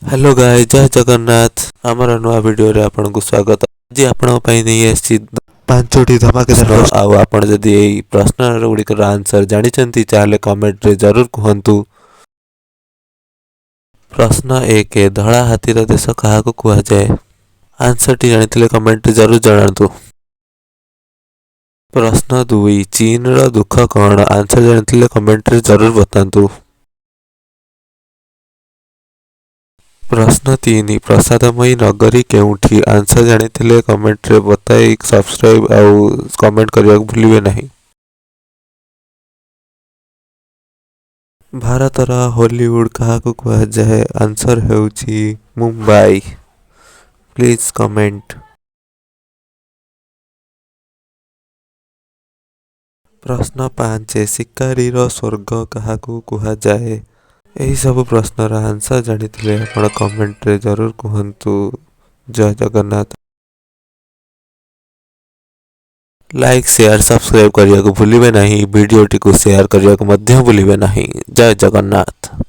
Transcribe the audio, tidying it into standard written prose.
Hello guys, ଜୟ ଜଗନ୍ନାଥ। ଆମର ନୂଆ ଭିଡ଼ିଓରେ ଆପଣଙ୍କୁ ସ୍ୱାଗତ। ଆଜି ଆପଣଙ୍କ ପାଇଁ ନେଇ ଆସିଛି ପାଞ୍ଚଟି ଧମାକେଦାର ପ୍ରଶ୍ନ। ଆଉ ଆପଣ ଯଦି ଏଇ ପ୍ରଶ୍ନ ଗୁଡ଼ିକର ଆନ୍ସର ଜାଣିଛନ୍ତି, ତାହେଲେ କମେଣ୍ଟରେ ଜରୁର କୁହନ୍ତୁ। ପ୍ରଶ୍ନ 1, ଧଳା ହାତୀର ଦେଶ କାହାକୁ କୁହାଯାଏ? ଆନ୍ସରଟି ଜାଣିଥିଲେ କମେଣ୍ଟରେ ଜରୁର ଜଣାନ୍ତୁ। ପ୍ରଶ୍ନ 2, ଚୀନର ଦୁଃଖ କ'ଣ? ଆନ୍ସର ଜାଣିଥିଲେ କମେଣ୍ଟରେ ଜରୁର ବତାନ୍ତୁ। ପ୍ରଶ୍ନ 3, ପ୍ରସାଦମୟୀ ନଗରୀ କେଉଁଠି? ଆନ୍ସର ଜାଣିଥିଲେ କମେଣ୍ଟରେ ବତାଇ ସବସ୍କ୍ରାଇବ୍ ଆଉ କମେଣ୍ଟ କରିବାକୁ ଭୁଲିବେ ନାହିଁ। ଭାରତର ହଲିଉଡ୍ କାହାକୁ କୁହାଯାଏ? ଆନ୍ସର ହେଉଛି ମୁମ୍ବାଇ। Please comment. ପ୍ରଶ୍ନ 5, ଶିକାରୀର ସ୍ୱର୍ଗ କାହାକୁ କୁହାଯାଏ? ଏହିସବୁ ପ୍ରଶ୍ନର ଆନ୍ସର ଜାଣିଥିଲେ ଆପଣ କମେଣ୍ଟରେ ଜରୁର କୁହନ୍ତୁ। ଜୟ ଜଗନ୍ନାଥ। ଲାଇକ୍, ସେୟାର, ସବସ୍କ୍ରାଇବ୍ କରିବାକୁ ଭୁଲିବେ ନାହିଁ। ଭିଡ଼ିଓଟିକୁ ସେୟାର କରିବାକୁ ମଧ୍ୟ ଭୁଲିବେ ନାହିଁ। ଜୟ ଜଗନ୍ନାଥ।